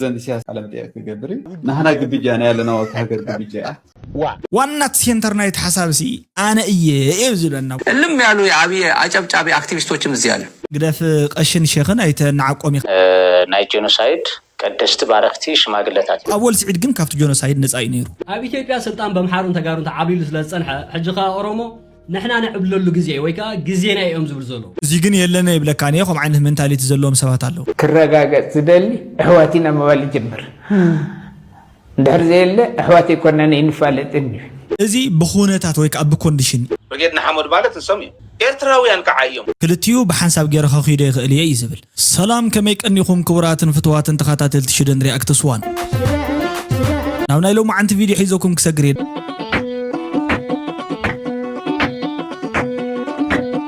ፕሬዚደንት ኢሳያስ ቃለ መጠይቅ ክገብር እዩ። ንሕና ግብጃ ናይ ኣለና ወታ ሃገር ግብጃ እያ። ዋና ሴንተር ናይቲ ሓሳብ ሲ ኣነ እየ እዩ ዝብለና። እልም ያሉ የአብይ አጨብጫቢ አክቲቪስቶችም እዚህ አሉ። ግደፍ ቀሽን ሼኽን ኣይተናዓቆም ኢኻ። ናይ ጄኖሳይድ ቀደስቲ ባረኽቲ ሽማግለታት እዮም። ኣወል ስዒድ ግን ካብቲ ጆኖሳይድ ነፃ እዩ ነይሩ። ኣብ ኢትዮጵያ ስልጣን በምሓሩን ተጋሩን ተዓብሊሉ ስለ ዝፀንሐ ሕጂ ከዓ ኦሮሞ ንሕና ንዕብለሉ ግዜ ወይ ከዓ ግዜና እዮም ዝብል ዘሎ። እዚ ግን የለነ ይብለካ እኔ። ከምኡ ዓይነት ሜንታሊቲ ዘለዎም ሰባት ኣለዉ። ክረጋገጽ ዝደሊ ኣሕዋት ኢና ምባል ይጅምር። እንድሕር ዘየለ ኣሕዋት ኣይኮነን ኣይንፋለጥን እዩ። እዚ ብኹነታት ወይ ከዓ ብኮንዲሽን እዩ። ብርጌድ ንሓመዱ ማለት ንሶም እዮም። ኤርትራውያን ከዓ እዮም። ክልቲኡ ብሓንሳብ ገይረ ከኺዶ ይኽእል እየ እዩ ዝብል። ሰላም፣ ከመይ ቀኒኹም ክቡራትን ፍትዋትን ተኸታተልቲ ሽደን ሪኣክትስ ዋን? ናብ ናይ ሎማዓንቲ ቪድዮ ሒዘኩም ክሰግር እየ።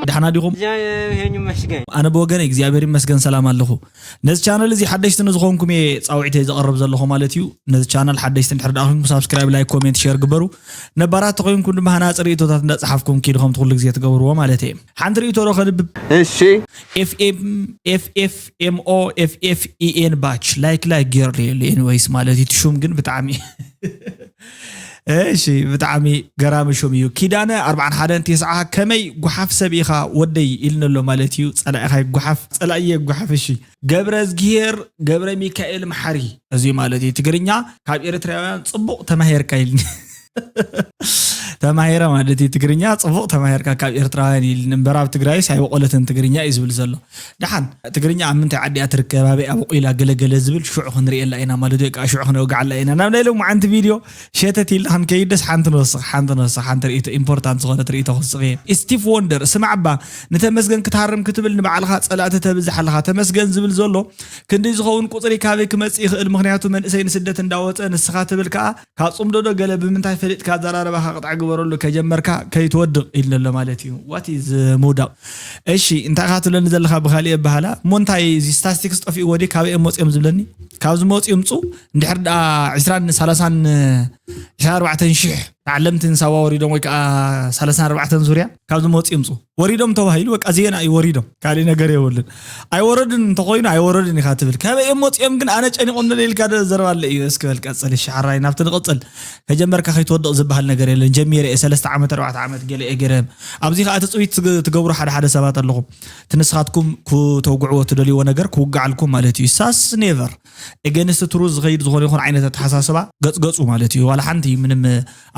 ደሓና ዲኹም? ይመስገን። ኣነ ብወገነይ እግዚኣብሔር ይመስገን ሰላም ኣለኹ። ነዚ ቻነል እዚ ሓደሽቲ ንዝኾንኩም እየ ጻውዒተይ ዘቕርብ ዘለኹ ማለት እዩ። ነዚ ቻነል ሓደሽቲ እንድሕር ደኣ ኮይንኩም ሳብስክራይብ፣ ላይክ፣ ኮሜንት፣ ሼር ግበሩ። ነባራት ተኾይንኩም ድማ ሃናፂ ርእቶታት እንዳፀሓፍኩም ኪድ ከም ትኩሉ ግዜ ትገብርዎ ማለት እየ። ሓንቲ ርእቶ ዶ ከንብብ? እሺ። ኤፍኤም ኤፍኤፍኤምኦ ኤፍኤፍኢኤን ባች ላይክ ላይክ ገይርሉ የሉ። ኤኒዌይስ ማለት እዩ። እቲ ሹም ግን ብጣዕሚ እሺ፣ ብጣዕሚ ገራሚ ሹም እዩ። ኪዳነ ኣርብዓን ሓደን ቴስዓ ከመይ ጓሓፍ ሰብ ኢኻ ወደይ ኢልኒ ኣሎ ማለት እዩ። ጸላኢኻ ይጓሓፍ፣ ጸላኢየ ይጓሓፍ። እሺ፣ ገብረ እዝግሄር ገብረ ሚካኤል መሓሪ፣ እዚ ማለት እዩ ትግርኛ ካብ ኤርትራውያን ጽቡቕ ተማሂርካ ኢልኒ። ተማሂረ ማለት እዩ ትግርኛ ጽቡቕ ተማሂርካ ካብ ኤርትራውያን ኢልኒ። እምበር ኣብ ትግራይስ ኣይበቆለትን ትግርኛ እዩ ዝብል ዘሎ። ደሓን ትግርኛ ኣብ ምንታይ ዓዲ እያ ትርከብ፣ ኣበይ ኣብቑላ ገለገለ ዝብል ሽዑ ክንርእየላ ኢና ማለት ወይ ከዓ ሽዑ ክነውግዓላ ኢና። ናብ ናይ ሎማዓንቲ ቪድዮ ሸተት ኢልና ክንከይድ ደስ ሓንቲ ንወስኽ፣ ሓንቲ ንወስኽ፣ ሓንቲ ርእይቶ ኢምፖርታንት ዝኾነት ርእይቶ ክወስኽ እየ። ስቲቭ ወንደር፣ ስማዕ እባ ንተመስገን ክትሃርም ክትብል ንባዕልኻ ጸላእቲ ተብዝሕ ኣለኻ። ተመስገን ዝብል ዘሎ ክንደይ ዝኸውን ቁጽሪ ካበይ ክመጽእ ይኽእል? ምኽንያቱ መንእሰይ ንስደት እንዳወጸ ንስኻ ትብል ከኣ ካብ ጽምዶ ዶ ገለ ብምንታይ ፈሊጥካ ኣዘራርባኻ ቅጥዒ ግበረሉ ከጀመርካ ከይትወድቕ ኢልኒ ኣሎ ማለት እዩ። What is ምውዳቕ? እሺ እንታይ ኢኻ ትብለኒ ዘለኻ ብኻሊእ ኣበሃህላ? እሞ እንታይ እዚ ስታስቲክስ ጠፊእዎ ድዩ? ካበይ እዮም መፂኦም ዝብለኒ? ካብ ዝመፁ ይምፁ። እንድሕር ደኣ ዕስራን ሰላሳን ዕስራን ኣርባዕተን ሽሕ ተዓለምቲ ንሳዋ ወሪዶም ወይ ከዓ ሰላሳን ኣርባዕተን ዙርያ ካብ ዝመፁ ይምፁ። ወሪዶም ተባሂሉ በቃ ዜና እዩ ወሪዶም። ካሊእ ነገር የብሉን። ኣይወረዱን እንተኾይኑ ኣይወረዱን ኢኻ ትብል። ካበይ እዮም መፂኦም ግን ኣነ ጨኒቖም ነለ ኢልካ ዶ ዘረባ ኣሎ እዩ። እስኪ በል ቀፅል። እሺ ሓራይ ናብቲ ንቐፅል። ከጀመርካ ከይትወድቕ ዝበሃል ነገር የለን። ጀሚረ እየ ሰለስተ ዓመት ኣርባዕተ ዓመት ገለ እየ ገይረ። ኣብዚ ከዓ ትፅቢት ትግ- ትገብሩ ሓደ ሓደ ሰባት ኣለኹም። እቲ ንስኻትኩም ክተውግዕዎ ትደልይዎ ነገር ክውግዓልኩም ማለት እዩ። ሳስ ኔቨር ኤገንስት ትሩዝ ዝኸይድ ዝኾነ ይኹን ዓይነት ኣተሓሳስባ ገፅገፁ ማለት እዩ። ዋላ ሓንቲ ምንም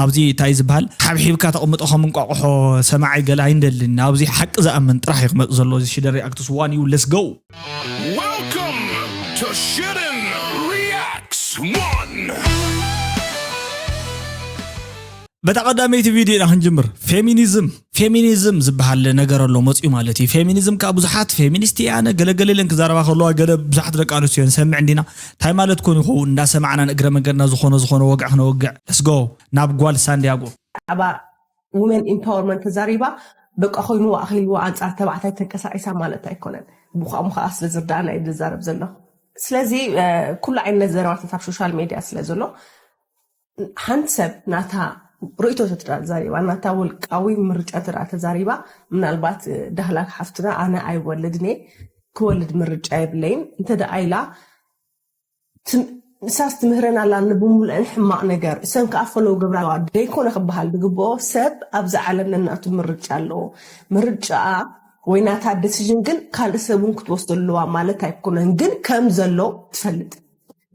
ኣብዚ እንታይ ዝበሃል ሓብሒብካ ተቐምጦ ከም እንቋቑሖ ሰማዓይ ገለ ኣይንደልን። ኣብዚ ሓቂ ዝኣምን ጥራሕ እዩ ክመፅ ዘሎ። እዚ ሽደን ሪኣክትስ ዋን እዩ። Let's go። Welcome to Shootin' Reacts One. በታ ቀዳመይቲ ቪድዮ ኢና ክንጅምር። ፌሚኒዝም ፌሚኒዝም ዝበሃል ነገር ኣሎ መፅኡ ማለት እዩ። ፌሚኒዝም ከዓ ብዙሓት ፌሚኒስት እየ ኣነ ገለገለ ኢለን ክዛረባ ከለዋ ገለ ብዙሓት ደቂ ኣንስትዮ ንሰምዕ እንዲና። እንታይ ማለት ኮን ይኸውን? እንዳሰማዕና ንእግረ መንገድና ዝኾነ ዝኾነ ወግዕ ክነወግዕ። ለስጎ ናብ ጓል ሳንዲያጎ። ብዛዕባ ውመን ኢምፓወርመንት ተዛሪባ በቃ ኮይኑ ኣኺልዎ ኣንጻር ተባዕታይ ተንቀሳቒሳ ማለት ኣይኮነን። ብኳ ምዃ ስለ ዝርዳእና እዩ ዝዛረብ ዘለኹ። ስለዚ ኩሉ ዓይነት ዘረባታት ኣብ ሶሻል ሜድያ ስለ ዘሎ ሓንቲ ሰብ ናታ ርእይቶ ተትዳ ተዛሪባ ናታ ውልቃዊ ምርጫ ተዳ ተዛሪባ ምናልባት ዳህላክ ሓፍትና ኣነ ኣይወልድን እየ ክወልድ ምርጫ የብለይን እንተ ደኣ ኢላ ንሳስ ትምህረን ኣላ ንብሙልአን ሕማቕ ነገር እሰን ከኣ ፈለው ገብራ ደይኮነ ክበሃል ዝግብኦ ሰብ ኣብዚ ዓለም ነናቱ ምርጫ ኣለዎ ምርጫኣ ወይ ናታ ደሲዥን ግን ካልእ ሰብ እውን ክትወስዶ ኣለዋ ማለት ኣይኮነን ግን ከም ዘሎ ትፈልጥ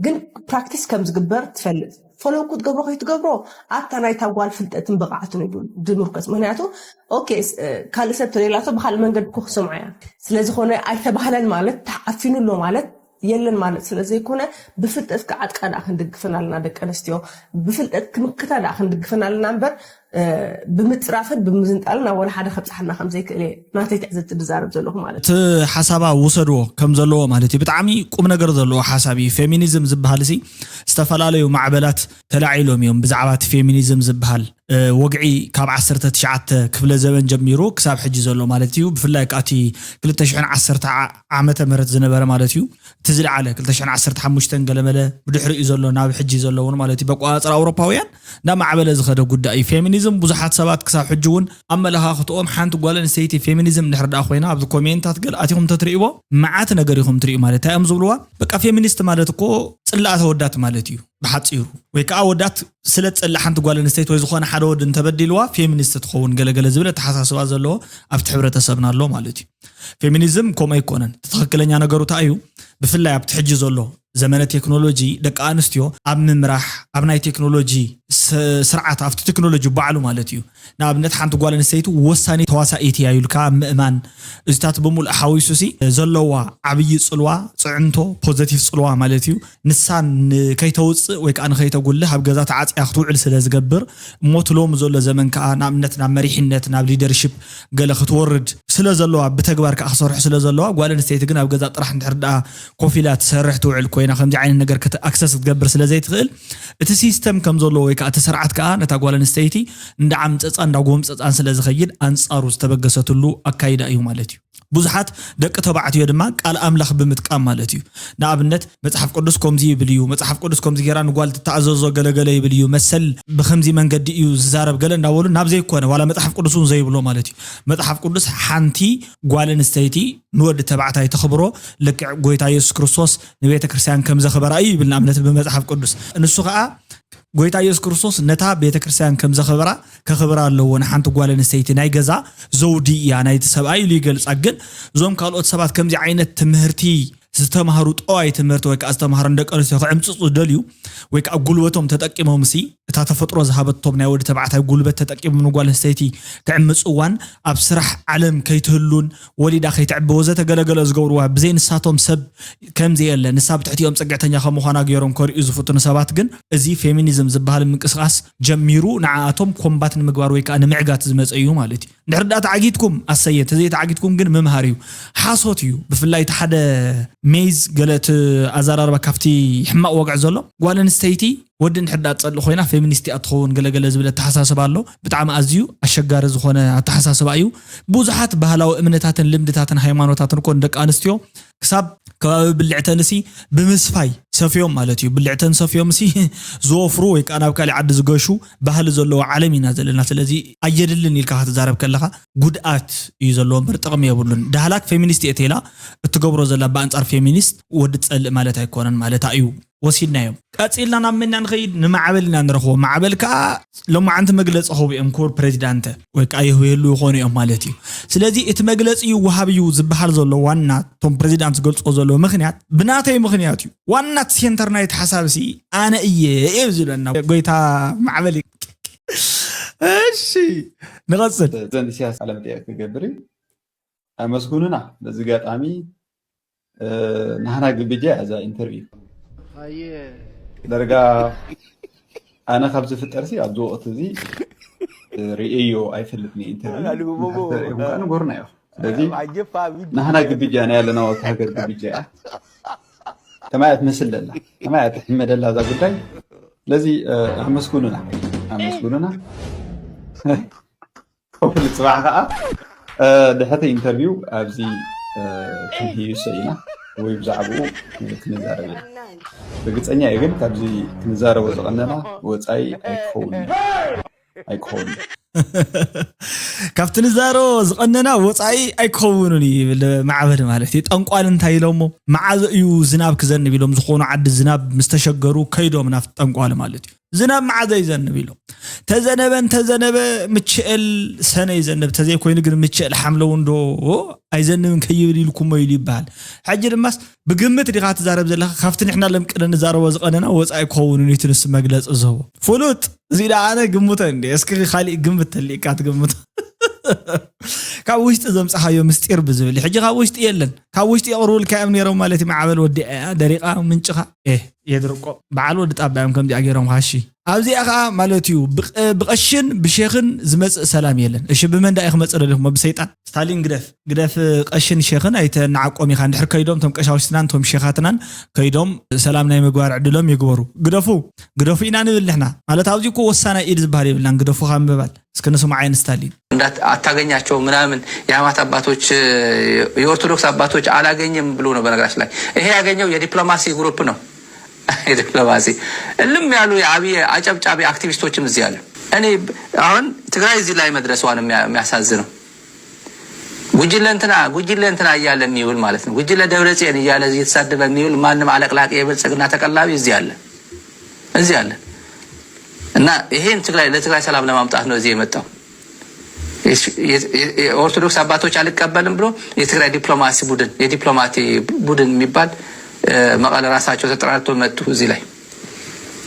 ግን ፕራክቲስ ከም ዝግበር ትፈልጥ ፈለው ክትገብሮ ከይትገብሮ ኣብታ ናይታ ጓል ፍልጠትን ብቕዓትን እዩ ድምርከስ ምክንያቱ ኦኬ ካልእ ሰብ ተደላቶ ብካልእ መንገዲ እኮ ክሰምዖ እያ ስለዝኾነ ኣይተባህለን ማለት ተዓፊኑ ኣሎ ማለት የለን ማለት ስለ ዘይኮነ ብፍልጠት ክዓጥቃ ደኣ ክንድግፈን ኣለና ደቂ ኣንስትዮ ብፍልጠት ክምክታ ደኣ ክንድግፈን ኣለና እምበር ብምፅራፍን ብምዝንጣልን ናብ ወላ ሓደ ከብፅሓና ከም ዘይክእል እየ ናተይ ትዕዝብቲ ዝዛረብ ዘለኹ ማለት እዩ። እቲ ሓሳባ ውሰድዎ ከም ዘለዎ ማለት እዩ። ብጣዕሚ ቁም ነገር ዘለዎ ሓሳብ እዩ። ፌሚኒዝም ዝበሃል ሲ ዝተፈላለዩ ማዕበላት ተላዒሎም እዮም ብዛዕባ እቲ ፌሚኒዝም ዝበሃል ወግዒ ካብ ዓሰርተ ትሽዓተ ክፍለ ዘበን ጀሚሩ ክሳብ ሕጂ ዘሎ ማለት እዩ። ብፍላይ ከኣ እቲ ክልተ ሽሕን ዓሰርተ ዓመተ ምህረት ዝነበረ ማለት እዩ፣ እቲ ዝለዓለ ክልተ ሽሕን ዓሰርተ ሓሙሽተን ገለመለ ብድሕሪኡ ዘሎ ናብ ሕጂ ዘለውን ማለት እዩ፣ በቋፅር ኣውሮፓውያን እንዳማዕበለ ዝኸደ ጉዳይ እዩ። ፌሚኒዝም ብዙሓት ሰባት ክሳብ ሕጂ እውን ኣመለኻኽትኦም ሓንቲ ጓል ኣንስተይቲ ፌሚኒዝም እንድሕር ደኣ ኮይና ኣብዚ ኮሜንታት ገለ ኣቲኹም ተትርእይዎ መዓት ነገር ኢኹም ትርእዩ። ማለት እንታይ እዮም ዝብልዋ? በቃ ፌሚኒስት ማለት እኮ ጽላእተ ወዳት ማለት እዩ ብሓጺሩ። ወይ ከዓ ወዳት ስለ ትጸልእ ሓንቲ ጓል ኣንስተይቲ ወይ ዝኾነ ሓደ ወዲ እንተበዲልዋ ፌሚኒስት ትኸውን ገለገለ ዝብል ኣተሓሳስባ ዘለዎ ኣብቲ ሕብረተሰብና ኣሎ ማለት እዩ። ፌሚኒዝም ከምኡ ኣይኮነን። እቲ ትኽክለኛ ነገሩ እንታይ እዩ? ብፍላይ ኣብቲ ሕጂ ዘሎ ዘመነ ቴክኖሎጂ ደቂ ኣንስትዮ ኣብ ምምራሕ ኣብ ናይ ቴክኖሎጂ ስ- ስርዓት ኣብቲ ቴክኖሎጂ ባዕሉ ማለት እዩ። ንኣብነት ሓንቲ ጓል ኣንስተይቲ ወሳኒ ተዋሳኢት እያ ኢልካ ምእማን፣ እዚታት ብምሉእ ሓዊሱ ሲ ዘለዋ ዓብዪ ፅልዋ፣ ፅዕንቶ፣ ፖዘቲቭ ፅልዋ ማለት እዩ። ንሳ ንከይተውፅእ ወይ ከዓ ንከይተጉልህ ኣብ ገዛ ተዓፅያ ክትውዕል ስለ ዝገብር እሞ እቲ ሎሚ ዘሎ ዘመን ከዓ ንኣብነት ናብ መሪሕነት ናብ ሊደርሽፕ ገለ ክትወርድ ስለ ዘለዋ ብተግባር ከዓ ክሰርሑ ስለ ዘለዋ ጓል ኣንስተይቲ ግን ኣብ ገዛ ጥራሕ እንድሕር ደኣ ኮፍ ኢላ ትሰርሕ ትውዕል ኮይና ከምዚ ዓይነት ነገር ኣክሰስ ክትገብር ስለ ዘይትኽእል እቲ ሲስተም ከም ዘለዎ ወይ ከዓ እቲ ስርዓት ከዓ ነታ ጓል ኣንስተይቲ እንዳዓምፀፃ እንዳጎምፀፃን ስለ ዝኸይድ ኣንፃሩ ዝተበገሰትሉ ኣካይዳ እዩ ማለት እዩ። ብዙሓት ደቂ ተባዕትዮ ድማ ቃል ኣምላኽ ብምጥቃም ማለት እዩ። ንኣብነት መጽሓፍ ቅዱስ ከምዚ ይብል እዩ፣ መጽሓፍ ቅዱስ ከምዚ ጌራ ንጓል ትተኣዘዞ ገለገለ ይብል እዩ፣ መሰል ብከምዚ መንገዲ እዩ ዝዛረብ ገለ እንዳበሉ ናብ ዘይኮነ ዋላ መጽሓፍ ቅዱስ እውን ዘይብሎ ማለት እዩ። መጽሓፍ ቅዱስ ሓንቲ ጓል ኣንስተይቲ ንወዲ ተባዕታይ ተኽብሮ ልክዕ ጎይታ የሱስ ክርስቶስ ንቤተ ክርስቲያን ከም ዘኽበራ እዩ ይብል ንኣብነት ብመጽሓፍ ቅዱስ። ንሱ ኸዓ ጎይታ የሱስ ክርስቶስ ነታ ቤተ ክርስቲያን ከም ዘኽብራ ከኽብራ ኣለዎ። ንሓንቲ ጓል ኣንስተይቲ ናይ ገዛ ዘውዲ እያ ናይቲ ሰብኣይ ኢሉ ይገልጻ። ግን እዞም ካልኦት ሰባት ከምዚ ዓይነት ትምህርቲ ዝተማህሩ ጠዋይ ትምህርቲ ወይ ከዓ ዝተማህሩ ደቂ ኣንስትዮ ክዕምፅፁ ዝደልዩ ወይ ከዓ ጉልበቶም ተጠቂሞም ሲ እታ ተፈጥሮ ዝሃበቶም ናይ ወዲ ተባዕታይ ጉልበት ተጠቂሞም ንጓል ኣንስተይቲ ክዕምፅዋን ኣብ ስራሕ ዓለም ከይትህሉን ወሊዳ ከይትዕቢ ወዘተ ገለገለ ዝገብርዋ ብዘይ ንሳቶም ሰብ ከምዚ የለ ንሳ ብትሕቲኦም ፅግዕተኛ ከም ምዃና ገይሮም ከርእዩ ዝፍትኑ ሰባት ግን እዚ ፌሚኒዝም ዝበሃል ምንቅስቃስ ጀሚሩ ንዓኣቶም ኮምባት ንምግባር ወይ ከዓ ንምዕጋት ዝመፀ እዩ ማለት እዩ። እንድሕር ደኣ ተዓጊትኩም ኣሰየ፣ እንተዘይተዓጊትኩም ግን ምምሃር እዩ። ሓሶት እዩ። ብፍላይ እቲ ሓደ ሜይዝ ገለ እቲ ኣዘራርባ ካብቲ ሕማቕ ወግዒ ዘሎ ጓል ኣንስተይቲ ወዲ እንድሕር ደኣ ትጸልእ ኮይና ፌሚኒስት እያ ትኸውን ገለገለ ዝብል ኣተሓሳስባ ኣሎ። ብጣዕሚ ኣዝዩ ኣሸጋሪ ዝኾነ ኣተሓሳስባ እዩ። ብዙሓት ባህላዊ እምነታትን ልምድታትን ሃይማኖታትን እኮ ንደቂ ኣንስትዮ ክሳብ ከባቢ ብልዕተንሲ ብምስፋይ ሰፍዮም ማለት እዩ። ብልዕተን ሰፍዮም ሲ ዝወፍሩ ወይ ከዓ ናብ ካሊእ ዓዲ ዝገሹ ባህሊ ዘለዎ ዓለም ኢና ዘለና። ስለዚ ኣየድልን ኢልካ ክትዛረብ ከለኻ ጉድኣት እዩ ዘለዎ እምበር ጥቕሚ የብሉን። ዳህላክ ፌሚኒስት እየ ተይላ እትገብሮ ዘላ ብኣንጻር ፌሚኒስት ወዲ ትጸልእ ማለት ኣይኮነን ማለታ እዩ። ወሲድናዮም ቀጺልና ናብ መን ኢና ንኸይድ? ንማዕበል ኢና ንረኽቦ። ማዕበል ከዓ ሎማዓንቲ መግለፂ ክህቡ እዮም ክቡር ፕሬዚዳንተ ወይ ከዓ ይህቡ ይህሉ ይኾኑ እዮም ማለት እዩ። ስለዚ እቲ መግለፂ ይወሃብ እዩ ዝበሃል ዘሎ ዋና እቶም ፕሬዚዳንት ዝገልፅዎ ዘለዎ ምክንያት ብናተይ ምክንያት እዩ። ዋና እቲ ሴንተር ናይቲ ሓሳብ ሲ ኣነ እየ እዩ ዝብለና ጎይታ ማዕበል እዩ። እሺ ንቐፅል። ፕሬዚደንት ኢሳያስ ቃለ መጠይቅ ክገብር እዩ። ኣመስግኑና በዚ ኣጋጣሚ። ናህና ግብጃ እያ እዛ ኢንተርቪው። ዳርጋ ኣነ ካብ ዝፍጠር ሲ ኣብዚ ወቕቲ እዚ ርእዮ ኣይፈልጥን ኢንተርቪው ንጎርና ዮ። ስለዚ ናህና ግብጃ ናይ ኣለና ወቅቲ ሃገር ግብጃ እያ። ከማያ ትመስል ደላ ከማያ ትሕመ ደላ እዛ ጉዳይ። ስለዚ ኣመስግኑና ኣመስግኑና። ክፍሊ ጽባሕ ከኣ ድሕቲ ኢንተርቪው ኣብዚ ክንህይሶ ኢና ወይ ብዛዕባኡ ክንዛረብ ኢና። ርግጸኛ እየ ግን ካብዚ ክንዛረቦ ዝቐነና ወጻኢ ኣይክኸውን ኣይክኸውን። ካብቲ ንዛረቦ ዝቐነና ወጻኢ ኣይክኸውንን እዩ ይብል ማዕበል ማለት እዩ። ጠንቋል እንታይ ኢሎሞ መዓዘ እዩ ዝናብ ክዘንብ ኢሎም ዝኾኑ ዓዲ ዝናብ ምስ ተሸገሩ ከይዶም ናብቲ ጠንቋል ማለት እዩ። ዝናብ መዓዘ ይዘንብ ኢሎም ተዘነበ እንተዘነበ ምችእል ሰነ ይዘንብ ተዘይኮይኑ ግን ምችእል ሓምለውን ዶ ኣይዘንብን ከይብል ኢልኩሞ ኢሉ ይበሃል። ሕጂ ድማስ ብግምት ዲኻ ትዛረብ ዘለኻ ካብቲ ንሕና ለምቅደ ንዛረቦ ዝቐነና ወፃኢ ክኸውን እዩ እቲ ንሱ መግለፂ ዝህቦ ፍሉጥ እዚ ዳ ኣነ ግምተ እንዲ እስኪ ካሊእ ግምት ተሊእካ ትግምቶ ካብ ውሽጢ ዘምፀኻዮ ምስጢር ብዝብል ሕጂ ካብ ውሽጢ የለን ካብ ውሽጢ የቕርቡልካ እዮም ነይሮም ማለት እዩ ማዕበል ወዲኣ ደሪቓ ምንጭኻ የድርቆ። በዓል ወዲ ጣባ እዮም ከምዚኣ ገይሮም። ሃሺ ኣብዚኣ ከዓ ማለት እዩ ብቐ- ብቐሽን ብሼኽን ዝመፅእ ሰላም የለን። እሺ ብመን ዳ ክመፅእ ደሊኹም? ብሰይጣን። ስታሊን ግደፍ፣ ግደፍ። ቀሽን ሼኽን ኣይተናዓቆም ኢኻ። እንድሕር ከይዶም እቶም ቀሻውሽትናን እቶም ሼኻትናን ከይዶም ሰላም ናይ ምግባር ዕድሎም ይግበሩ። ግደፉ፣ ግደፉ ኢና ንብል ንሕና። ማለት ኣብዚ እኮ ወሳናይ ኢድ ዝበሃል የብልናን። ግደፉ ካብ ምባል እስኪ ንስማዓየን ስታሊን። እንዳት- አታገኛቸው ምናምን የሃይማኖት አባቶች፣ የኦርቶዶክስ አባቶች አላገኘም ብሎ ነው። በነገራችን ላይ ይሄ ያገኘው የዲፕሎማሲ ግሩፕ ነው። የዲፕሎማሲ እልም ያሉ የአብይ አጨብጫቢ አክቲቪስቶችም እዚህ አሉ። እኔ አሁን ትግራይ እዚህ ላይ መድረሷን የሚያ- የሚያሳዝነው ጉጅለ እንትና ጉጅለ እንትና እያለ የሚውል ማለት ነው። ጉጅለ ደብረጽዮን እያለ እየተሳደበ የሚውል ማንም አለቅላቂ የብልጽግና ተቀላቢ እዚህ አለ፣ እዚህ አለ። እና ይሄን ትግራይ ለትግራይ ሰላም ለማምጣት ነው እዚህ የመጣው። የኦርቶዶክስ አባቶች አልቀበልም ብሎ የትግራይ ዲፕሎማሲ ቡድን የዲፕሎማቲ ቡድን የሚባል መቀለ ራሳቸው ተጠራርቶ መጡ። እዚህ ላይ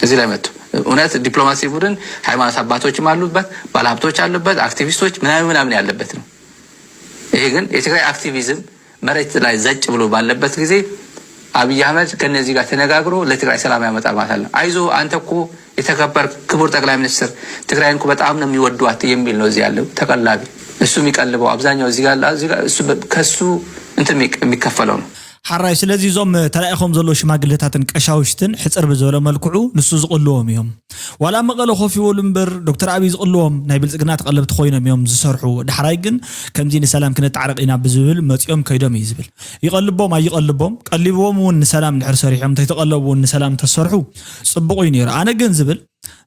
እዚህ ላይ መጡ። እውነት ዲፕሎማሲ ቡድን ሃይማኖት አባቶችም አሉበት፣ ባለሀብቶች አሉበት፣ አክቲቪስቶች ምናምን ምናምን ያለበት ነው። ይሄ ግን የትግራይ አክቲቪዝም መሬት ላይ ዘጭ ብሎ ባለበት ጊዜ አብይ አህመድ ከነዚህ ጋር ተነጋግሮ ለትግራይ ሰላም ያመጣል ማለት አለ። አይዞ አንተ እኮ የተከበር ክቡር ጠቅላይ ሚኒስትር፣ ትግራይን እኮ በጣም ነው የሚወዷት የሚል ነው እዚህ ያለው ተቀላቢ። እሱ የሚቀልበው አብዛኛው እዚህ ጋር እሱ ከሱ እንትን የሚከፈለው ነው። ሓራይ ስለዚ እዞም ተላኢኾም ዘለዉ ሽማግለታትን ቀሻውሽትን ሕፅር ብዝበለ መልክዑ ንሱ ዝቕልዎም እዮም። ዋላ መቐለ ኮፍ ይበሉ እምበር ዶክተር ኣብይ ዝቕልዎም ናይ ብልፅግና ተቐለብቲ ኮይኖም እዮም ዝሰርሑ። ዳሕራይ ግን ከምዚ ንሰላም ክነተዓረቕ ኢና ብዝብል መፂኦም ከይዶም እዩ ዝብል። ይቐልቦም ኣይቐልቦም ቀሊብዎም እውን ንሰላም ድሕር ሰሪሖም እንተይተቐለቡ እውን ንሰላም ተሰርሑ ፅቡቕ እዩ ነይሩ። ኣነ ግን ዝብል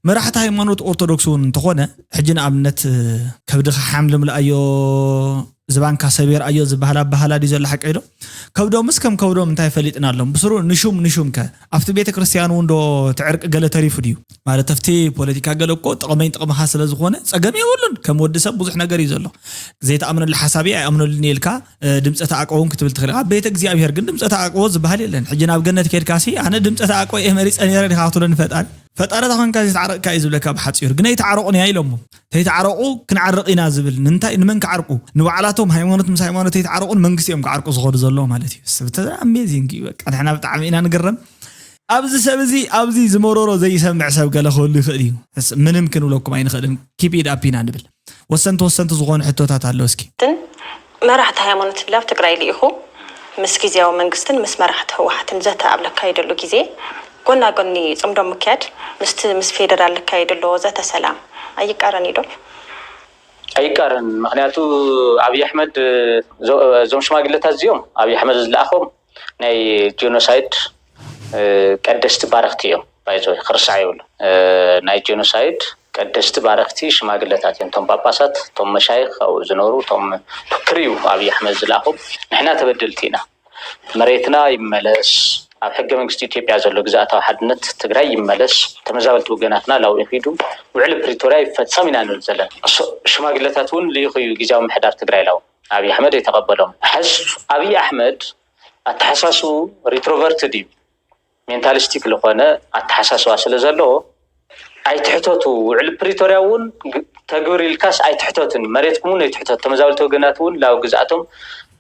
መራሕቲ ሃይማኖት ኦርቶዶክስ እውን እንተኾነ ሕጂ ንኣብነት ከብድኻ ሓምልም ልኣዮ ዝባንካ ሰቢር ኣዮ ዝበሃል ኣባህላ ድዩ ዘሎ ሓቀይ ዶ? ከብዶምስ ከም ከብዶም እንታይ ፈሊጥና ኣሎም ብስሩ ንሹም ንሹም ከ ኣብቲ ቤተ ክርስቲያን እውን ዶ ትዕርቂ ገለ ተሪፉ ድዩ? ማለት ኣብቲ ፖለቲካ ገለ እኮ ጥቕመኝ ጥቕምኻ ስለ ዝኾነ ፀገም የብሉን። ከም ወዲ ሰብ ብዙሕ ነገር እዩ ዘሎ። ዘይተኣምነሉ ሓሳብ ኣይኣምነሉን ኢልካ ድምፀ ተኣቅቦ እውን ክትብል ትኽእል። ኣብ ቤተ እግዚኣብሔር ግን ድምፀ ተኣቅቦ ዝበሃል የለን። ሕጂ ናብ ገነት ከድካ ሲ ኣነ ድምፀ ተኣቅቦ እየ መሪፀ ነይረ ዲኻ ክትብለኒ ፈጣሪ ፈጣሪ ተኾንካ ዝተዓረቕካ እዩ ዝብለካ ብሓፂሩ ግን ኣይተዓረቑን እያ ኢሎሞ ተይተዓረቑ ክንዓርቕ ኢና ዝብል ንምንታይ ንመን ክዓርቁ ንባዕላቶም ሃይማኖት ምስ ሃይማኖት ተይተዓረቑን መንግስቲ እዮም ክዓርቁ ዝኸዱ ዘለዎ ማለት እዩ። ብተ ኣሜዚንግ እዩ በቃ ንሕና ብጣዕሚ ኢና ንግረም። ኣብዚ ሰብ እዚ ኣብዚ ዝመረሮ ዘይሰምዕ ሰብ ገለ ክህሉ ይኽእል እዩ። ምንም ክንብለኩም ኣይንኽእልን። ኪፕ ኢድ ኣፕ ኢና ንብል። ወሰንቲ ወሰንቲ ዝኾኑ ሕቶታት ኣሎ እስኪ። መራሕቲ ሃይማኖት ላብ ትግራይ ልኢኹ ምስ ግዝያዊ መንግስትን ምስ መራሕቲ ህወሓትን ዘተ ኣብ ለካየደሉ ግዜ ጎና ጎኒ ፅምዶ ምክያድ ምስቲ ምስ ፌደራል ልካየድ ኣሎ ዘተ ሰላም ኣይቃረን እዩ ዶ? ኣይቃረን። ምክንያቱ ኣብይ ኣሕመድ እዞም ሽማግለታት እዚኦም ኣብይ ኣሕመድ ዝለኣኾም ናይ ጄኖሳይድ ቀደስቲ ባረክቲ እዮም። ባይዘ ክርሳዕ የብሉ ናይ ጄኖሳይድ ቀደስቲ ባረክቲ ሽማግለታት እዮም። እቶም ጳጳሳት እቶም መሻይኽ ኣብኡ ዝነብሩ እቶም ክርዩ ኣብይ ኣሕመድ ዝለኣኾም ንሕና ተበደልቲ ኢና። መሬትና ይመለስ፣ ኣብ ሕገ መንግስቲ ኢትዮጵያ ዘሎ ግዝኣታዊ ሓድነት ትግራይ ይመለስ፣ ተመዛበልቲ ወገናትና ላው ይኺዱ፣ ውዕሊ ፕሪቶርያ ይፈፀም ኢና ንብል ዘለና። ሽማግለታት እውን ልኢኹ እዩ ግዝያዊ ምሕዳር ትግራይ ላው ኣብይ ኣሕመድ ኣይተቐበሎም። ሕስ ኣብይ ኣሕመድ ኣተሓሳስቡ ሪትሮቨርትድ እዩ። ሜንታሊስቲክ ዝኾነ ኣተሓሳስባ ስለ ዘለዎ ኣይትሕተቱ፣ ውዕሊ ፕሪቶርያ እውን ተግብር ኢልካስ ኣይትሕተቱን፣ መሬትኩም እውን ኣይትሕተቱ፣ ተመዛበልቲ ወገናት እውን ላው ግዝኣቶም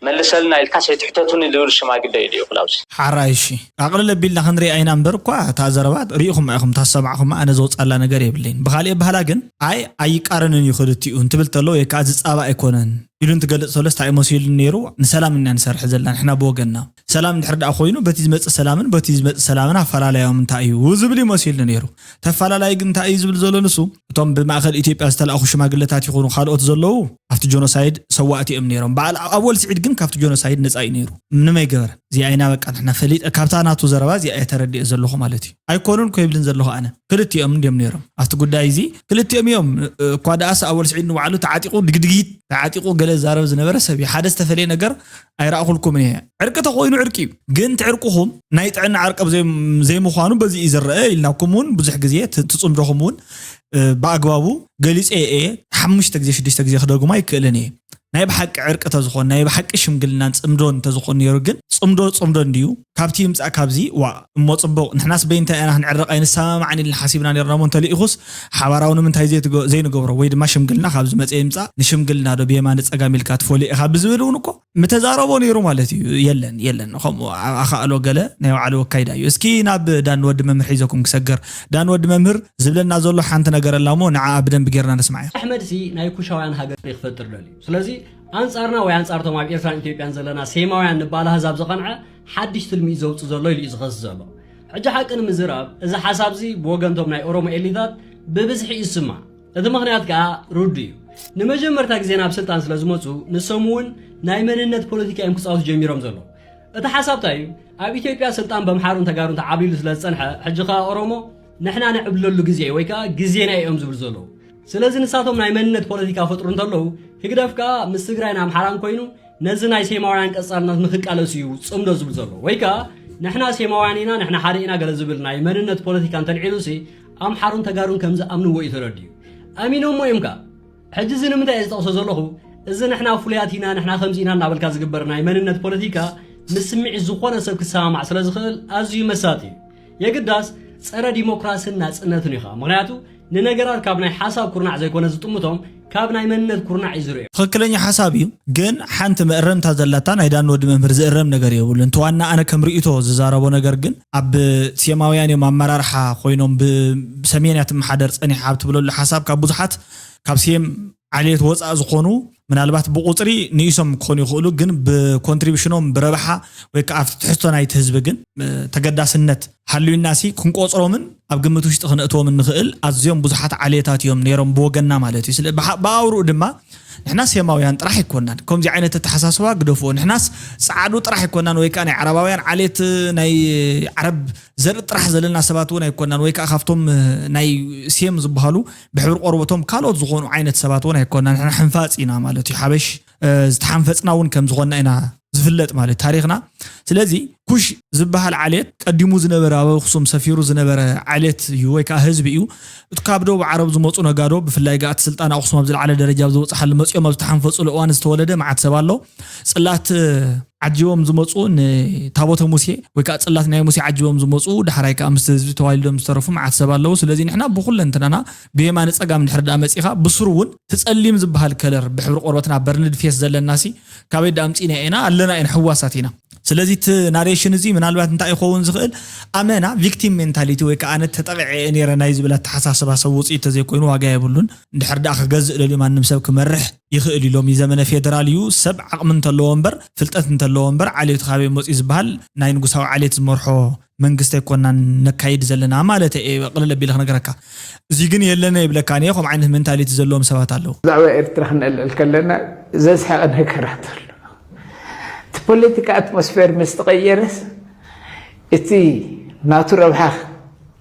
መልሰልና ኢልካስ ኣይትሕተቱኒ ዝብል ሽማግለ እዩ ልኢኹ ላውዚ። ሓራይ እሺ ኣቕልል ኣቢልና ክንሪኣ ኢና እምበር እኳ እታ ዘረባ ሪኢኹማ ኢኹም እታ ዝሰማዕኹማ ኣነ ዘውፃላ ነገር የብለይን። ብኻሊእ ኣበሃላ ግን ኣይ ኣይቃረንን እዩ ክልቲኡ እንትብል ተሎ ወይ ከዓ ዝፃባ ኣይኮነን ኢሉ እንትገልፅ ተሎስ እንታይ እዩ መሲሉ ነይሩ? ንሰላም ኢና ንሰርሕ ዘለና ንሕና ብወገንና። ሰላም እንድሕር ደኣ ኮይኑ በቲ ዝመፅእ ሰላምን በቲ ዝመፅእ ሰላምን ኣፈላላዮም እንታይ እዩ ዝብል እዩ መሲሉ ነይሩ። ተፈላላይ ግን እንታይ እዩ ዝብል ዘሎ ንሱ እቶም ብማእኸል ኢትዮጵያ ዝተላእኹ ሽማግለታት ይኹኑ ካልኦት ዘለዉ ኣብቲ ጆኖሳይድ ሰዋእቲ እዮም ነይሮም። በዓል ኣወል ስዒድ ግን ካብቲ ጆኖሳይድ ነፃ እዩ ነይሩ። ምንም ኣይገበረን። እዚኣ ኢና በቃ ንሕና ፈሊጠ ካብታ ናቱ ዘረባ እዚኣ እየ ተረዲኤ ዘለኹ ማለት እዩ። ኣይኮኑን እኮ ይብልን ዘለኹ ኣነ ክልቲኦም እንድዮም ነይሮም ኣብቲ ጉዳይ እዚ ክልቲኦም እዮም። እኳ ደኣስ ኣወል ስዒድ ንባዕሉ ተዓጢቑ ድግድጊት ተዓጢቑ ገለ ዛረብ ዝነበረ ሰብ እዩ። ሓደ ዝተፈለየ ነገር ኣይረኣኹልኩምን እየ። ዕርቂ ተኾይኑ ዕርቂ እዩ። ግን ትዕርቅኹም ናይ ጥዕና ዕርቂ ዘይምዃኑ በዚ እዩ ዝረአ ኢልናኩም እውን ብዙሕ ግዜ ትፅምዶኹም እውን ብኣግባቡ ገሊፀ እየ። ሓሙሽተ ግዜ ሽዱሽተ ግዜ ክደግሞ ኣይክእልን እየ። ናይ ብሓቂ ዕርቂ ተዝኾን ናይ ብሓቂ ሽምግልናን ጽምዶ እንተዝኾን ነይሩ ግን ጽምዶ ጽምዶ እንድዩ ካብቲ ይምጻእ ካብዚ ዋ እሞ ጽቡቕ ንሕናስ በይንታ ኢና ክንዕረቕ ኣይንሰማማዕን ኢልና ሓሲብና ነርና እሞ እንተልኢኹስ ሓባራዊ ንምንታይ ዘይትገ- ዘይንገብሮ ወይ ድማ ሽምግልና ካብ ዝመጸ ይምጻእ ንሽምግልና ዶ ብየማን ጸጋም ኢልካ ትፈልዮ ኢኻ ብዝብል እውን እኮ ምተዛረቦ ነይሩ ማለት እዩ የለን የለን ከምኡ ኣኻእሎ ገለ ናይ ባዕሉ ኣካይዳ እዩ እስኪ ናብ ዳን ወዲ መምህር ሒዘኩም ክሰገር ዳን ወዲ መምህር ዝብለና ዘሎ ሓንቲ ነገር ኣላ እሞ ንዓ ብደንብ ጌርና ንስማዕ ኣሕመድ ሲ ናይ ኩሻውያን ሃገር ክፈጥር ደልዩ ስለዚ ኣንጻርና ወይ ኣንጻርቶም ኣብ ኤርትራን ኢትዮጵያን ዘለና ሴማውያን ንባል ኣህዛብ ዝቐንዐ ሓድሽ ትልሚ እዩ ዘውጽእ ዘሎ ኢሉ እዩ ዝኸስ ዘሎ ሕጂ ሓቂ ንምዝራብ እዚ ሓሳብ እዚ ብወገንቶም ናይ ኦሮሞ ኤሊታት ብብዝሒ እዩ ዝስማዕ እቲ ምኽንያት ከኣ ርዱ እዩ ንመጀመርታ ግዜ ናብ ስልጣን ስለ ዝመፁ ንሶም እውን ናይ መንነት ፖለቲካ እዮም ክፃወቱ ጀሚሮም ዘሎ እቲ ሓሳብ እንታይ እዩ ኣብ ኢትዮጵያ ስልጣን በምሓሩን ተጋሩን ተዓብሊሉ ስለ ዝፀንሐ ሕጂ ከኣ ኦሮሞ ንሕና ንዕብለሉ ግዜ ወይ ከኣ ግዜና እዮም ዝብሉ ዘለዉ ስለዚ ንሳቶም ናይ መንነት ፖለቲካ ፈጥሩ እንተለዉ ህግደፍ ከኣ ምስ ትግራይን ኣምሓራን ኮይኑ ነዚ ናይ ሴማውያን ቀፃልነት ንክቃለስ እዩ ፅምዶ ዝብል ዘሎ ወይ ከኣ ንሕና ሴማውያን ኢና ንሕና ሓደ ኢና ገለ ዝብል ናይ መንነት ፖለቲካ እንተልዒሉሲ ኣምሓሩን ተጋሩን ከም ዝኣምንዎ እዩ ተረዲኡ ኣሚኖሞ እዮም ከኣ ሕጂ እዚ ንምንታይ እየ ዝጠቕሶ ዘለኹ እዚ ንሕና ፍሉያት ኢና ንሕና ከምዚ ኢና እናበልካ ዝግበር ናይ መንነት ፖለቲካ ምስ ስምዒት ዝኾነ ሰብ ክሰማማዕ ስለ ዝኽእል ኣዝዩ መሳጢ እዩ የግዳስ ጸረ ዲሞክራስን ናጽነትን ኢኻ ምኽንያቱ ንነገራት ካብ ናይ ሓሳብ ኩርናዕ ዘይኮነ ዝጥምቶም ካብ ናይ መንነት ኩርናዕ እዩ ዝርእዮ። ትኽክለኛ ሓሳብ እዩ፣ ግን ሓንቲ መእረምታ ዘላታ ናይ ዳን ወዲ መምህር ዝእረም ነገር የብሉን። እቲ ዋና ኣነ ከም ርእይቶ ዝዛረቦ ነገር ግን ኣብ ሴማውያን እዮም ኣመራርሓ ኮይኖም ብሰሜን እያ ትመሓደር ጸኒሓ ኣብ ትብለሉ ሓሳብ ካብ ብዙሓት ካብ ሴም ዓሌት ወፃእ ዝኾኑ ምናልባት ብቁፅሪ ንኢሶም ክኾኑ ይኽእሉ ግን ብኮንትሪቢሽኖም ብረብሓ ወይ ከዓ ኣብቲ ትሕዝቶ ናይቲ ህዝቢ ግን ተገዳስነት ሃልዩና ሲ ክንቆፅሮምን ኣብ ግምት ውሽጢ ክነእትዎም እንኽእል ኣዝዮም ብዙሓት ዓሌታት እዮም ነይሮም ብወገንና ማለት እዩ። ስለ ብሓ- ብኣውርኡ ድማ ንሕና ሴማውያን ጥራሕ ኣይኮናን። ከምዚ ዓይነት ኣተሓሳስባ ግደፍዎ። ንሕናስ ፃዓዱ ጥራሕ ኣይኮናን ወይ ከዓ ናይ ዓረባውያን ዓሌት ናይ ዓረብ ዘርኢ ጥራሕ ዘለና ሰባት እውን ኣይኮናን ወይ ከዓ ካብቶም ናይ ሴም ዝበሃሉ ብሕብሪ ቆርበቶም ካልኦት ዝኾኑ ዓይነት ሰባት እውን ኣይኮናን። ንሕና ሕንፋፅ ኢና ማለት እዩ። ሓበሽ ዝተሓንፈፅና እውን ከም ዝኾንና ኢና ዝፍለጥ ማለት ታሪኽና። ስለዚ ኩሽ ዝበሃል ዓሌት ቀዲሙ ዝነበረ ኣብ ኣኽሱም ሰፊሩ ዝነበረ ዓሌት እዩ ወይ ከዓ ህዝቢ እዩ። እቲ ካብ ደቡብ ዓረብ ዝመፁ ነጋዶ ብፍላይ ገኣቲ ስልጣን ኣኽሱም ኣብ ዝለዓለ ደረጃ ኣብ ዝበፅሓሉ መፂኦም ኣብ ዝተሓንፈፁሉ እዋን ዝተወለደ መዓት ሰብ ኣሎ። ፅላት ዓጅቦም ዝመፁ ንታቦተ ሙሴ ወይ ከዓ ፅላት ናይ ሙሴ ዓጅቦም ዝመፁ ዳሕራይ ከዓ ምስቲ ህዝቢ ተዋሊዶም ዝተረፉ መዓት ሰብ ኣለዉ። ስለዚ ንሕና ብኩለንትናና ብየማነ ፀጋም እንድሕር ደኣ መፂኻ ብስሩ እውን እቲ ፀሊም ዝበሃል ከለር ብሕብሪ ቆርበትና በርንድ ፌስ ዘለና ሲ ካበይ ደኣ ኣምፂእና ኢና ኣለና ኢና ሕዋሳት ኢና። ስለዚ እቲ ናሬሽን እዚ ምናልባት እንታይ ይኸውን ዝኽእል ኣመና ቪክቲም ሜንታሊቲ ወይ ከዓ ኣነ ተጠቂዐ እየ ነይረ ናይ ዝብል ኣተሓሳስባ ሰብ ውፅኢት ተዘይኮይኑ ዋጋ የብሉን። እንድሕር ደኣ ክገዝእ ደልዩ ማንም ሰብ ክመርሕ ይኽእል እዩ። ሎሚ ዘመነ ፌደራል እዩ። ሰብ ዓቕሚ እንተለዎ እምበር ፍልጠት እንተለዎ እምበር ዓሌቱ ካበይ መፅኡ ዝበሃል ናይ ንጉሳዊ ዓሌት ዝመርሖ መንግስቲ ኣይኮናን ነካይድ ዘለና ማለት እየ። ቅልል ኣቢለ ክነግረካ እዚ ግን የለነ ይብለካ እየ። ከምኡ ዓይነት ሜንታሊቲ ዘለዎም ሰባት ኣለዉ። ብዛዕባ ኤርትራ ክነልዕል ከለና ዘስሕቕ ነገራት ኣሎ። እቲ ፖለቲካ ኣትሞስፌር ምስ ተቐየረስ እቲ ናቱ ረብሓ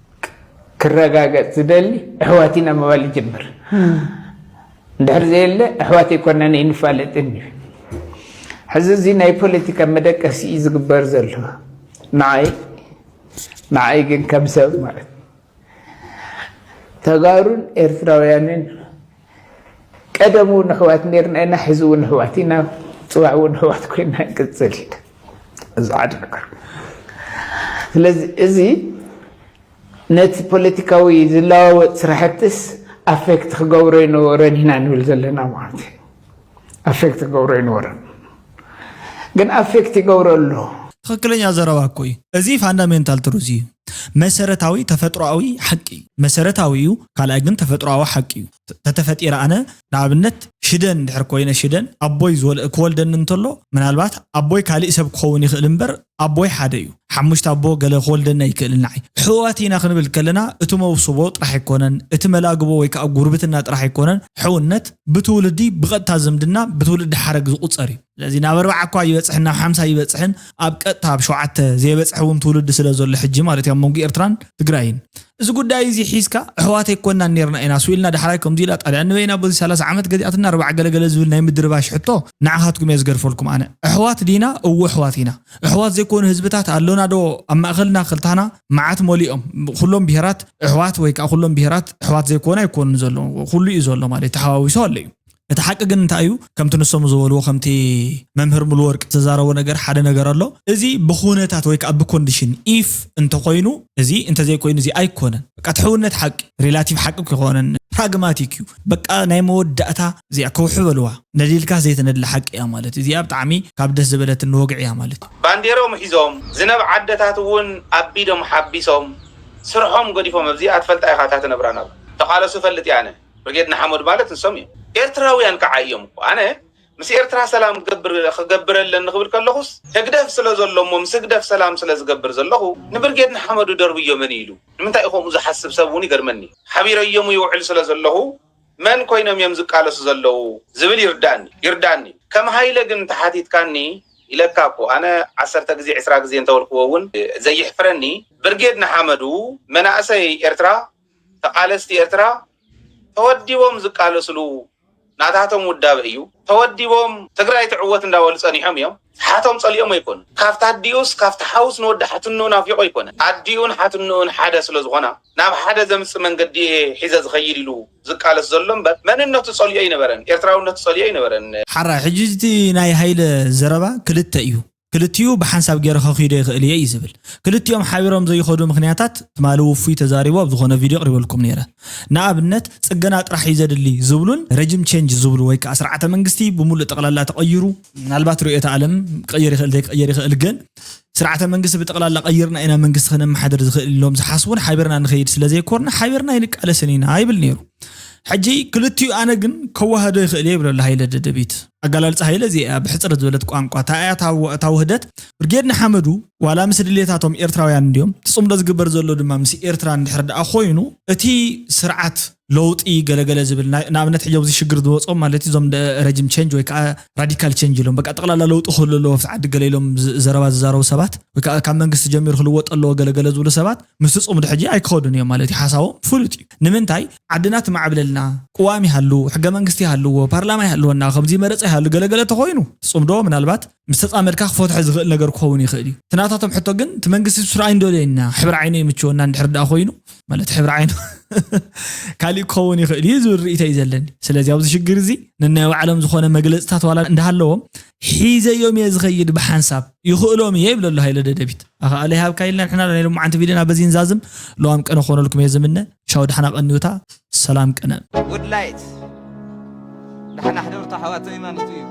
ክረጋገፅ ዝደሊ ኣሕዋት ኢና ምባል ይጅምር። እንድሕር ዘየለ ኣሕዋት ኣይኮናን ኣይንፋለጥን እዩ። ሕዚ እዚ ናይ ፖለቲካ መደቀሲ እዩ ዝግበር ዘሎ። ንዓይ ንዓይ ግን ከም ሰብ ማለት ተጋሩን ኤርትራውያንን ቀደም እውን ኣሕዋት ነርና ኢና፣ ሕዚ እውን ኣሕዋት ኢና፣ ፅባሕ እውን ኣሕዋት ኮይና ንቅፅል። እዚ ሓደ ነገር። ስለዚ እዚ ነቲ ፖለቲካዊ ዝለዋወጥ ስራሕትስ ኣፌክት ክገብሮ ይነበረን ኢና ንብል ዘለና ማለት እዩ። ኣፌክት ክገብሮ ይነበረን ግን ኣፌክት ይገብሮ ኣሎ። ትኽክለኛ ዘረባ እኮ እዩ። እዚ ፋንዳሜንታል ትሩዝ እዩ። መሰረታዊ ተፈጥሮኣዊ ሓቂ እዩ። መሰረታዊ እዩ፣ ካልኣይ ግን ተፈጥሮኣዊ ሓቂ እዩ። ተተፈጢረ ኣነ ንኣብነት ሽደን እንድሕር ኮይነ ሽደን ኣቦይ ዝወለ ክወልደኒ እንተሎ ምናልባት ኣቦይ ካሊእ ሰብ ክኸውን ይኽእል እምበር ኣቦይ ሓደ እዩ። ሓሙሽተ ኣቦ ገለ ክወልደኒ ኣይክእልን ንዓይ። ሕዋት ኢና ክንብል ከለና እቲ መውስቦ ጥራሕ ኣይኮነን፣ እቲ መላግቦ ወይ ከዓ ጉርብትና ጥራሕ ኣይኮነን። ሕውነት ብትውልዲ ብቐጥታ ዝምድና ብትውልዲ ሓረግ ዝቑፀር እዩ። ስለዚ ናብ ኣርባዓ እኳ ይበፅሕን ናብ ሓምሳ ይበፅሕን ኣብ ቀጥታ ኣብ ሸውዓተ ዘይበፅሕ እውን ትውልዲ ስለ ዘሎ ሕጂ ማለት እዩ ኣብ መንጎ ኤርትራን ትግራይን። እዚ ጉዳይ እዚ ሒዝካ ኣሕዋት ኣይኮናን ኔርና ኢና ስው ኢልና ዳሕራይ ከምዚ ኢላ ጣልያን ንበይና በዚ ሰላሳ ዓመት ገዚኣትና ኣርባዓ ገለገለ ዝብል ናይ ምድርባሽ ሕቶ ንዓኻትኩም እየ ዝገድፈልኩም ኣነ። ኣሕዋት ዲና? እወ ኣሕዋት ኢና። ኣሕዋት ዘይኮኑ ህዝብታት ኣሎና ዶ ኣብ ማእኸልና ክልታና መዓት መሊኦም ኩሎም ብሄራት ኣሕዋት ወይ ከዓ ኩሎም ብሄራት ኣሕዋት ዘይኮኑ ኣይኮኑን ዘሎ ኩሉ እዩ ዘሎ ማለት ተሓዋዊሱ ኣሎ እዩ። እቲ ሓቂ ግን እንታይ እዩ? ከምቲ ንሶም ዝበልዎ፣ ከምቲ መምህር ሙሉ ወርቅ ዝተዛረቦ ነገር፣ ሓደ ነገር ኣሎ። እዚ ብኩነታት ወይ ከዓ ብኮንዲሽን ኢፍ እንተኮይኑ፣ እዚ እንተዘይኮይኑ እዚ ኣይኮነን። በቃ ትሕውነት ሓቂ፣ ሪላቲቭ ሓቂ ክኾነን ፕራግማቲክ እዩ። በቃ ናይ መወዳእታ እዚኣ ከውሑ በልዋ፣ ነዲልካ ዘይተነድለ ሓቂ እያ ማለት እዩ። እዚኣ ብጣዕሚ ካብ ደስ ዝበለትን ንወግዕ እያ ማለት እዩ። ባንዴሮም ሒዞም፣ ዝነብ ዓደታት እውን ኣቢዶም ሓቢሶም፣ ስርሖም ገዲፎም፣ ኣብዚኣ ትፈልጣ ኢኻ፣ እታ ትነብራ ናብራ። ተቓለሱ እፈልጥ እየ ኣነ። ብርጌድ ንሓመዱ ማለት ንሶም እዮም። ኤርትራውያን ከዓ እዮም እኮ። ኣነ ምስ ኤርትራ ሰላም ክገብር፣ ክገብር ኣለኒ ክብል ከለኹስ፣ ህግደፍ ስለ ዘሎ እሞ፣ ምስ ህግደፍ ሰላም ስለ ዝገብር ዘለኹ፣ ንብርጌድ ንሓመዱ ደርብዮ መን ኢሉ? ንምንታይ እዩ ከምኡ ዝሓስብ ሰብ እውን ይገርመኒ። ሓቢረዮም ይውዕል ስለ ዘለኹ፣ መን ኮይኖም እዮም ዝቃለሱ ዘለዉ ዝብል ይርዳእኒ፣ ይርዳእኒ። ከም ሃይለ ግን ተሓቲትካኒ፣ ኢለካ እኮ፣ ኣነ ዓሰርተ ግዜ፣ ዕስራ ግዜ እንተበልክዎ እውን ዘይሕፍረኒ። ብርጌድ ንሓመዱ፣ መናእሰይ ኤርትራ፣ ተቓለስቲ ኤርትራ፣ ተወዲቦም ዝቃለስሉ፣ ናታቶም ውዳበ እዩ። ተወዲቦም ትግራይ ትዕወት እንዳበሉ ጸኒሖም እዮም። ሓቶም ጸሊኦም ኣይኮኑን። ካብቲ ኣዲኡስ፣ ካብቲ ሓውስ ንወዲ ሓትንኡ ናፊቆ ኣይኮነን። ኣዲኡን ሓትንኡን ሓደ ስለ ዝኾና፣ ናብ ሓደ ዘምጽእ መንገዲ እየ ሒዘ ዝኸይድ ኢሉ ዝቃለስ ዘሎ እምበር፣ መንነቱ ጸሊኦ ኣይነበረን። ኤርትራውነቱ ጸሊኦ ኣይነበረን። ሓራይ፣ ሕጂ እቲ ናይ ሃይለ ዘረባ ክልተ እዩ። ክልቲኡ ብሓንሳብ ገይረ ከኺዶ ይኽእል እየ እዩ ዝብል። ክልቲኦም ሓቢሮም ዘይኸዱ ምኽንያታት ትማሊ ውፉይ ተዛሪቡ ኣብ ዝኾነ ቪድዮ ኣቕሪበልኩም ነይረ። ንኣብነት፣ ጽገና ጥራሕ እዩ ዘድሊ ዝብሉን ረጅም ቼንጅ ዝብሉ፣ ወይ ከዓ ስርዓተ መንግስቲ ብምሉእ ጠቕላላ ተቐይሩ፣ ምናልባት ርእዮተ ዓለም ክቕየር ይኽእል ዘይክቕየር ይኽእል፣ ግን ስርዓተ መንግስቲ ብጠቕላላ ቀይርና ኢና መንግስቲ ከነመሓድር ዝኽእል ኢሎም ዝሓስቡን ሓቢርና ንኸይድ ስለ ዘይኮርና ሓቢርና ኣይንቃለስን ኢና ይብል ነይሩ። ሕጂ ክልቲኡ ኣነ ግን ከወሃዶ ይኽእል እየ ይብለሉ ሃይለ ደደቢት። ኣገላልጻ ሃይለ እዚ እያ፣ ብሕጽር ዝበለት ቋንቋ። እታ እያ እታ ወ-፣ እታ ውህደት? ብርጌድ ንሓመዱ ዋላ ምስ ድሌታቶም ኤርትራውያን እንድዮም፣ እቲ ጽምዶ ዝግበር ዘሎ ድማ ምስ ኤርትራ እንድሕር ደኣ ኮይኑ፣ እቲ ስርዓት ለውጢ ገለገለ ዝብል ናይ፣ ንኣብነት ሕጂ ኣብዚ ሽግር ዝወጾም ማለት እዩ፣ እዞም ደ-፣ ረጅም ቼንጅ ወይ ከዓ ራዲካል ቼንጅ ኢሎም፣ በቃ ጠቕላላ ለውጢ ክህሉ ኣለዎ ኣብቲ ዓዲ ገለ ኢሎም ዝ-፣ ዘረባ ዝዛረቡ ሰባት፣ ወይ ከዓ ካብ መንግስቲ ጀሚሩ ክልወጥ ኣለዎ ገለገለ ዝብሉ ሰባት፣ ምስቲ ጽምዶ ሕጂ ኣይክኸዱን እዮም ማለት እዩ። ሓሳቦም ፍሉጥ እዩ። ንምንታይ? ዓድና ትማዕብለልና፣ ቅዋም ይሃሉ፣ ሕገ መንግስቲ ይሃልዎ፣ ፓርላማ ይሃልወና፣ ከምዚ መረጻ ይሃሉ፣ ገለገለ ተኾይኑ፣ ጽምዶ ምናልባት ምስ ተጻመድካ ክፈትሖ ዝኽእል ነገር ክኸውን ይኽእል እዩ። እቲ ናታቶም ሕቶ ግን፣ እቲ መንግስቲ ስራይ እንደልየና፣ ሕብሪ ዓይኑ ይምችወና እንድሕር ደኣ ኮይኑ፣ ማለት ሕብሪ ዓይኑ ካሊእ ክኸውን ይኽእል እዩ ዝብል ርእይቶ እዩ ዘለኒ። ስለዚ ኣብዚ ሽግር እዚ ነናይ ባዕሎም ዝኾነ መግለጽታት ዋላ እንዳሃለዎም፣ ሒዘዮም እየ ዝኸይድ ብሓንሳብ፣ ይኽእሎም እየ ይብለሉ ሃይለ ደደቢት። ኣኸኣለ ይሃብካ ኢልና ንሕና ናይ ሎማዓንቲ ቪድዮና በዚ ንዛዝም። ለዋም ቅነ ክኾነልኩም እየ ዝምነ። ቻው፣ ደሓና ቀንዩታ። ሰላም ቅነ። ጉድ ላይት። ደሓና ሕደሩ ኣሕዋተይ ማለት እዩ።